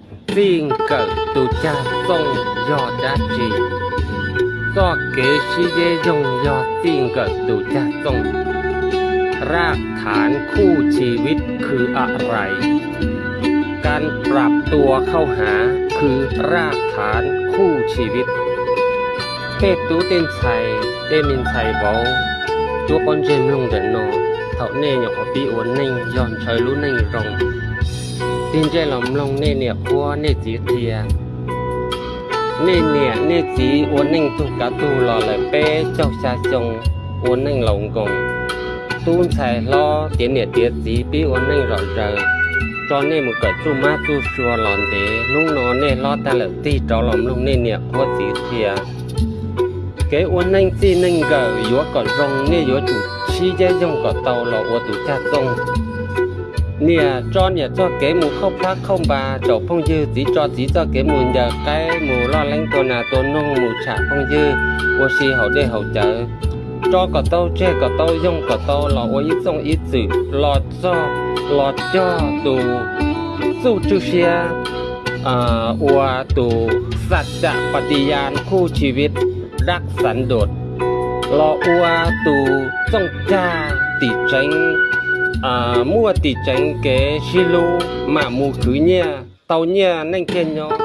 Txij nkawm tus cag txooj yog dab tsi? Txoj kev sib zeb yoog yog txij nkawm tus cag txooj. Raj thav khuj chi vij khwv a rais? Kas pab tua khauj hav khwv raj thav khuj chi vij. Tej tub tej ntxhais, tej me ntxhais vauv, tub pob ntseg mloog ntawm no, thaum nej nyuam qhuav pib ua neej yog ntshaw lub neej zoo, tig ntsej los mloog nej niam qhuab nej txiv qhia. Nej niam nej txiv ua neej tug kav tug los lawm peb caug xya xyoo, ua neej laus nkoos. Tub ntxhais hlob tiav niam tiav txiv pib ua neej zom zaws, tso nej mus kawm txuj mab txuj sua los ntev, hnub no nej hlob tag lawm tig rov los mloog nej niam qhuab txiv qhia. Kev ua neej txij neej nkawm yuav kom zoo nej yuav tsum sib zeb yoog kom tau los ua tus cag txooj. Niam tso niam txoj kev mus khauj plab khauj npas caum phooj ywg, txiv tso txiv txoj kev mus ncaws qaib mus loj leeb tua nas tua noog mus tsham phooj ywg, ua si haus dej haus cawv, tso kom tau tseg kom tau yoog kom tau los ua ib txooj ib txwm los txog los cog tus txuj tswj siab ua tus xaj cam pas tis yas khuj tshis vij dab xav ntuas los ua tus txooj cag tim tseev, muaj tim tseev kev sib hlub mam mus khwv nyiaj tau nyiaj neej thiaj nyob.